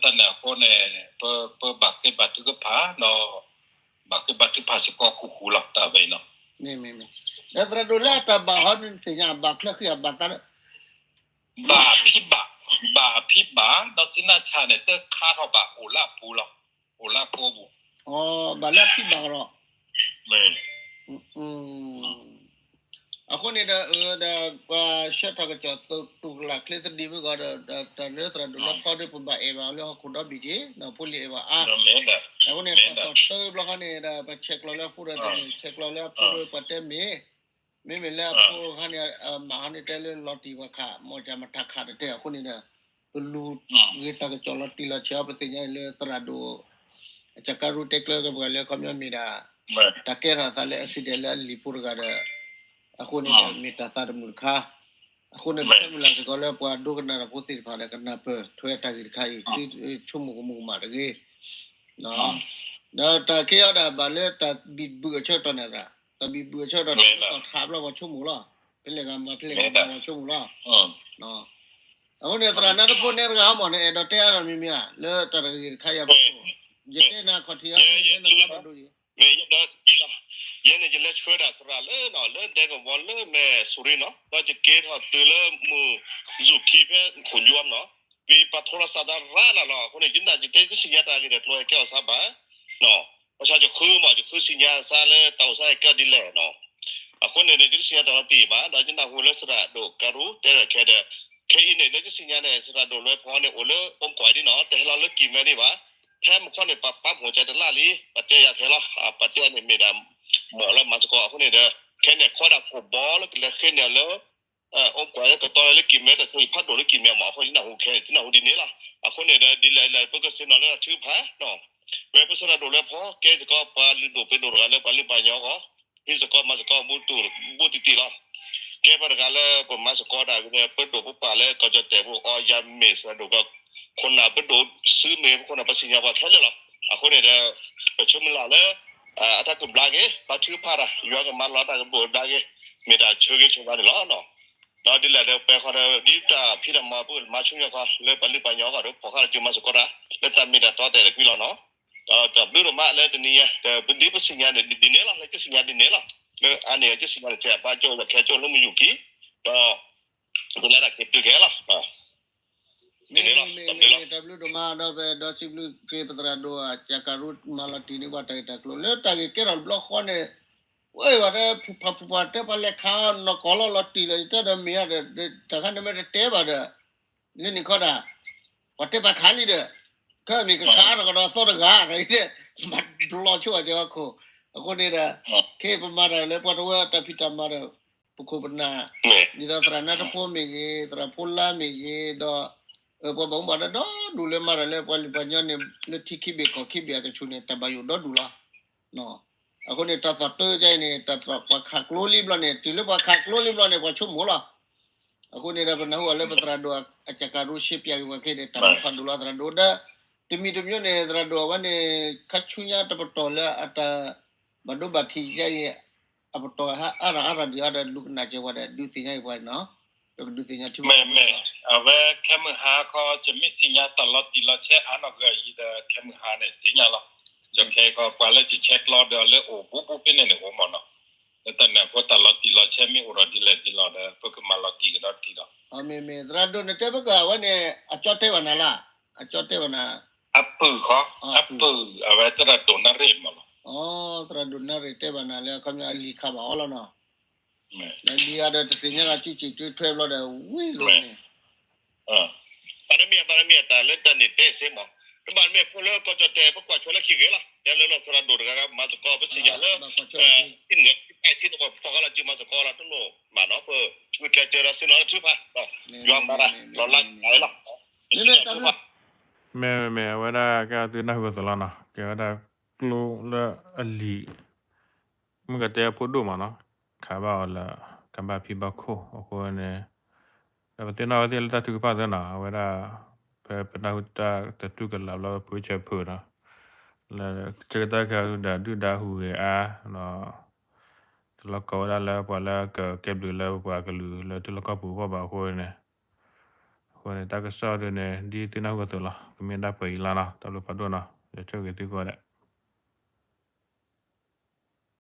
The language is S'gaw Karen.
တၢ်န့ၣ်အဃိန့ၣ် ပ ပဘၣ်ဃ့ဘါထုကဖၣ်ဒီး ဘၣ်ဃ့ဘါထုကဖၣ်စ့ၢ်ကီးဃူဃူလီၤ တၢ်ဝဲအံၤနီၤ. မ့ၢ်မ့ၢ်မ့ၢ်, ဒီးသရၣ်ဒိၣ်လၢအတၢ်ဘၣ်ဟီဒုးသ့ၣ်ညါ ဘၣ်ချၢဃံအဘၣ်သးလၢ ဘၣ်ဖံးဘၣ်, ဘၣ်ဖံးဘၣ် ဒီးစံနၢ်ဆါန့ၣ် တခါထီၣ်ဘၣ်အိၣ်လၢအပူၤလီၤ, အိၣ်လၢအပူၤပူၤ, ဘၣ်လၢအဖံးဘၣ်ကဒီး, အဃိန့ၣ်ဒီး ဒီးပှၤဆှၢထီၣ်ကစီၣ်တူၢ်ကလာ်ချ့သဒံးမ့ၢ်ဂီၤဒီး တၢ်လၢသရၣ်ဒိၣ်လၢဖီဒီး ပဘၣ်အဲၣ်ဘၣ်လၢဟီၣ်ခိၣ်ဒီဘ့ၣ်က့ၤ ဒီးဖိလံၤအဲၣ်ဘၣ်အါ, အဃိန့ၣ် တၢ်သီၣ်တၢဘျီဃီန့ၣ်ဒီး ပဆဲးကျိးလၢအဖိဒီးတမ့ၢ် ဆဲးကျိးလၢအဖိဒီးပှၤတဲမ့ၢ် မ့မ့ၢ်လၢအဖိခါန့ၣ် မၤဟီန့ၣ်တဲလၢလီၤတံၢ်ပှၤခး မ့ၢ်ကမၤတၢ်ခးတတဲအဃိန့ၣ်ဒီး ပလူၤဂ့ၤတၢ်ကစီၣ်လီၤတံၢ်လီၤဆဲးအီၤ ပသ့ၣ်ညါအံၤလၢသရၣ်ဒိၣ် အစၢ်ကါရူတဲကျၢကပှၤလၢခီပညီမ့ၢ်ဒၣ် တၢ်ကဲထီၣ်အသးလၢ accident လၢအလံၤဖိတဂၤဒီး အဃိန့ၣ်ဒီး မ့ၢ်တၢ်သးတမုာ်တခါ အဃိန့ၣ် ပဆၢမုၢ်လၢ်စ့ၢ်ကီးလၢပှၤဒိကနၣ်တၢ်ဖိသ့ၣ်တဖၣ်ဒီး ကနၢ်ပၢၢ်ထွဲတၢ်ဂ့ၢ်တခါအံၤ သုဆိကမိၣ်ကမူၣ်ကမၣ်တဂ့ၤ ဒီးတၢ်ခဲအံၤဒၣ်ဘၣ်လၢတၢ်ဘံၣ်ဘုၣ်အဆၢကတီၢ်န့ၣ်သရၣ်, တၢ်ဘံၣ်ဘုၣ်အဆၢကတီၢ်န့ၣ် တၢ်ခးဘျီပှၤဆိကမိၣ်လီၤ, ဖဲလဲၣ်ဂၤမၤ ဖဲလဲၣ်ဂၤမၤပှၤဆိကမိၣ်လီၤ. အဃိန့ၣ် သရၣ်နါတဖိနဲတဂၤဟီမးန့ၣ် အဲၣ်ဒိးတဲအါထီၣ်မံၤမံၤဧါ လၢတၢ်တဂ့ၤတခါအံၤအပူၤ, ယတဲနၤခီၣ်ထံးအီၤ ယဲနသရၣ်ဘၣ်ဒိယံၤ မ့ၢ်ယဲဒီး ယဲန့ၣ် ယလဲၤဆှၢဒၣ်သရၣ်လၢနီၤ လၢဒဲကဝီၤလၢမဲာ်စူၤရံနီၤ ဒီးယက့ၤထီၣ်တုၤလၢမုၢ်စူၤခံဖဲခိၣ်ယွမ်နီၤ မ့ၢ်ပှၤထိရစၢ်သရၣ်လၢ်လီၤ အဃိန့ၣ် ယနၢ်ယတဲယစံၣ်ညါတၢ်ဂ့ၢ်ဒီးကျိၤဟဲကဲထီၣ်စၢ်ဘၣ် ဘၣ်ဆၣ်ယဃုမး ယဃုစံၣ်ညါစၢ်လၢတၢ်အိၣ်စၢ်ဟဲကဲထီၣ်ဒ်လဲၣ်နီၤ အဃိန့ၣ်ဒီး ယတစံၣ်ညါတၢ်လီၤတံၢ်ဘၣ် ဒီးယနၢ်ဟူလၢသရၣ်ဒိၣ်ကရူတဲလၢခဲဒီး ခဲအံၤန့ၣ် လၢယစံၣ်ညါန့ၣ် သရၣ်ဒိၣ်လၢဖီန့ၣ် အိၣ်လၢအိၣ်ကွၢ်ဒ်နီၤ တဟဲလီၤလၢကံၢ်မဲဒံးဘၣ် ဖဲမခီန့ၣ် ပပာ်ဖှိၣ်ကတလၢ်လံ ပတဲယၤခဲလီၤ ပတဲန့ၣ်မ့ၢ်ဒၣ် မီၣ်လၢမၤသကိး အဃိန့ၣ်ဒီး ခဲန့ၣ် ခီဒၣ်ဖှိၣ်ဘီလၢကလဲၤဃ့န့ၢ်လၢ အိၣ်ကွၢ်လၢကတီၤလၢကံၢ်မဲတချုးဖးဒိၣ်လၢကံၢ်မဲမး အဃိယနၢ်ဟူခဲ ယနၢ်ဟူဒ်န့ၣ်လီၤ အဃိန့ၣ်ဒီး ဒ်လဲၣ်လဲၣ် ပကဆ့ၣ်နီၤလၢတၢ်ထုကဖၣ် ဝဲပသရၣ်ဒိၣ်လၢဖီ ကဲစ့ၢ်ကီးပှၤလုၢ်ဒိၣ်ပှ့ၤဒိၣ်တဂၤလၢပှၤလုၢ်ပှၤကညီအဂီၢ် ဟံးစ့ၢ်ကီးမၤစ့ၢ်ကီး ဘူးတံၢ်တံၢ်လီၤ ကဲပှၤတဂၤလၢပမၤစ့ၢ်ကီးဒၣ်ဝဲ ပဒိၣ်ပပှၢ်လၢကီၢ်ကၠီၣ်တဲာ်ပူၤ အီယၤမ့ၢ်သရၣ်ဒိၣ်ကီၢ် ခိၣ်နၢ်ပဒိၣ်စုမ့ၢ်ပခိၣ်နၢ်ပသ့ၣ်ညါပှၤခဲလၢာ်လီၤ အဃိန့ၣ်ဒီး ပဆၢမုၢ်လၢ်လၢ အတၢ်ကဘျါက့ၤ ဘါထုကဖၣ်တၢ် ယွၤကမၤလီၤတၢ်ကဘျါက့ၤ မ့ၢ်တၢ်ဆၢဂ့ၤဆၢဝါန့ၣ်လီၤ ဒီးဒ်လဲၣ်ဒီး ပှဲၤဃီဒီး ဒ်တၢ်ဖံးတၢ်မၤပကမၤဆူညါဃီ လၢပှၤလုၢ်ပှၤကညီအဂီၢ်ဒီး ဖီၣ်ဃာ်ဒီးစုမၤစ့ၢ်ကီးတၢ် လၢတၢ်မ့ၢ်တၢ်တီတဲာ်တကွံလီၤနီၤ ဒီးတၢ်ဘျုးဒိၣ်မးလၢတနံၤညါ ဒီးဒ်ပသ့ၣ်ညါန့ၣ် ဒ်န့ၣ်လီၤ လၢယသ့ၣ်ညါဒ်န့ၣ်လီၤ လၢအါန့ၢ်ယသ့ၣ်ညါန့ၣ် စဲးဘၣ်ကၠိလၢခဲကၠိလၢမုၢ်ယူၢ်ခံ ဒီး ပလဲၤတၢ်က့ၤတုၤခဲလီၤ မ့ၢ်မ့ၢ်မ့ၢ်မ့ၢ် တၢ်ဘျုးဒိၣ်မးဒီး ပဒီစံးဘျုးက့ၤပသရၣ်ဒိၣ် စၢ်ကရူမၤလီၤတံၢ်န့ၢ်ပှၤတၢ်ဂ့ၢ်တၢ်ကျိၤ လၢတၢ်ဂ့ၢ်ကဲထီၣ်တဘျီဃီန့ၣ် ဝဲဘၣ်တဲ ဖုဖၣ်ဖုဖၣ်တဲပှၤလဲၤခးနီၢ်ကီၢ်လီၤ လီၤတံၢ်လီၤ ယတဲဒီးမ့ၢ်ဧါဒီး တၢ်ခါန့ၣ်မ့ၢ်တတဲဘၣ်ဒီး လၢန့ၣ်ခီဒၣ် ပှၤတဲပှၤခးလံဒီး ခဲမ့ၢ်ကခးအါထီၣ်ကဒီးအသီတဂၤ မၤဘျီဆိအကၢခိၣ် အဃိန့ၣ်ဒီး ခဲပမၤတၢ်လၢပှၤတဝၢတၢ်ဖံးတၢ်မၤဒီး ပခိၣ်ပနၢ် ဒ်သိးသရၣ်နါတဖိမ့ၢ်ဂ့ၤ သရၣ်ဖိလါမ့ၢ်ဂ့ၤ ဒီး ပှၤဘၣ်မူဘၣ်ဒါဒီဒူၣ်လၢမၤတၢ်လၢပှၤလုၢ်ပှၤကညီန့ၣ် လၢထံခံဘ့ၣ်ကီၢ်ခံဘ့ၣ်အကဆူးန့ၣ် တၢ်ဘၣ်ယိၣ်ဒီဒူၣ်လီၤ အဃိန့ၣ် တၢ်သီၣ်တၢအံၤန့ၣ် တၢ်သီၣ်ပှၤခးကျိလံဘျီန့ၣ် တုၤလၢပှၤခးကျိလံဘျီန့ၣ် ပှၤဆိကမိၣ်လီၤ အဃိန့ၣ်ဒီး ပနၢ်ဟူအီၤလၢပသရၣ်ဒိၣ်အစၢ်ကရူရှဲပၠးက့ၤပှၤခဲဒီး တၢ်မၤဖးဒိၣ်လီၤသရၣ်ဒိၣ်ဒီး တမံၤတမံၤန့ၣ် သရၣ်ဒိၣ်အဝဲန့ၣ် ခါဆူညါတပတီၢ်လၢအတၢ်ဘၣ်ဒိဘၣ်ထံးယါအံၤ အပတီၢ်အါထီၣ်အါထီၣ်ဒံးအီၤဒီး ဒုးသ့ၣ်ညါအံၤပှၤနီၤ ပကဒုးသ့ၣ်ညါထံမ့ၢ် မ့ၢ် အဝဲခဲမုၢ်ဟါခီ ယမ့ၢ်သ့ၣ်ညါတၢ်လီၤတံၢ်လီၤဆဲးအါနီၢ်ကီၢ်အံၤဒီး ခဲမုၢ်ဟါန့ၣ် သ့ၣ်ညါလီၤ ယခဲခီ ပှၤလၢယဆဲးကျိးဒီးလၢအိၣ်ဘူးဘူးဖဲန့ၣ်န့ၣ် အိၣ်မးနီၤ လၢတၢ်န့ၣ်အဃိ တၢ်လီၤတံၢ်လီၤဆဲးမ့ၢ်အိၣ်ဒီးဒ်လဲၣ်ဒ်လဲၣ်ဒီး ပကမၤလီၤတံၢ်ကဒီးတံၢ်ဒီး မ့ၢ်မ့ၢ် သရၣ်ဒိၣ်န့ၣ်တဲဘၣ်ကီး အဝဲန့ၣ် အကၠီတဲဘၣ်နၤလၢ် အကၠီတဲဘၣ်နၤ အပုၢ်ဃီ အပုၢ် အဝဲသရၣ်ဒိၣ်နၢ်ရ့ၣ်မးလီၤ သရၣ်ဒိၣ်နၢ်ရ့ၣ်တဲဘၣ်နၤလၢ ခီပညီအလံၤခးဘၣ်အီၤလီၤနီၤ လၢဒ်အံၤဒီးတသ့ၣ်ညါဂၤစုစ့ၣ်တုထွဲဘျီဒီး ဝံၤလိာ်န့ၣ် ဘၣ်တမ့ၢ် ဘၣ်တမ့ၢ်တၢ်လၢတၢ်န့ၣ်တဲစ့မး တဘၣ်တမ့ၢ်ဖိလၢကီၢ်ကၠီၣ်တဲာ် ပကွၢ်ဆိလၢခံဂ့ၤလီၤ တဲလၢလီၤသရၣ်ဒိၣ်တဂၤဂၤ မၤသကိးပသ့ၣ်ညါလၢ ထံၣ်န့ၣ် ထံၣ်တၢ်ထံၣ်တၢ်ပှၤဖီၣ်ဃာ်လီၤစုမၤသကိးလီၤ တလိၣ်မးနီၤ ပဂုာ်ကျဲးစၢးဒီးသ့ၣ်နီၣ်လၢထုကဖၣ် ယွၤမၤတၢ်လီၤလၢတၢ်လီၤ မ့မ့ၢ် အဝဲဒၣ်ကဲသုနၢ်ဟူအသိးလီၤနီၤ ကဲဝဲဒၣ်ကျိလၢအလံၤ မုၢ်ကတဲအဖိဒိၣ်မးနီၤ ခးဘၣ်အီၤလၢ ကဘၣ်ဖံးဘၣ်ခိၣ်အဃိန့ၣ် ဒီးပသ့ၣ်နီၣ်ဝဲသ့ၣ်လၢတၢ်ထုကဖၣ်သ့နီၤ အဝဲဒၣ် ဖဲပနၢ်ဟူတၢ်တတူၢ်ကလာ်ဘျီ ပှၤဆၢဖုးနီၤ လၢဆၢကတီၢ်ခဲအံၤဒုၣ်ဒါဟူးဂဲၤအါဒီး တလီၢ်ကီဝဲဒၣ်လၢပှၤလၢကကဲဘျုးလၢပှၤကလုာ်လၢထံလီၢ်ကီၢ်ပူၤအဂီၢ်ဘၣ်အဃိန့ၣ် အဃိ အဃိန့ၣ် တၢ်ကစီၣ်ဒ်န့ၣ် ဒ်သုနၢ်ဟူအသိးလီၤ. ကမ့ၢ်ဒၣ်ပှဲၤအံၤလီၤနီၤ. တၢ်ဘျုးဖးဒိၣ်နီၤ. ယဆိၣ်ဂ့ၤသုကိးဂၤဒဲး.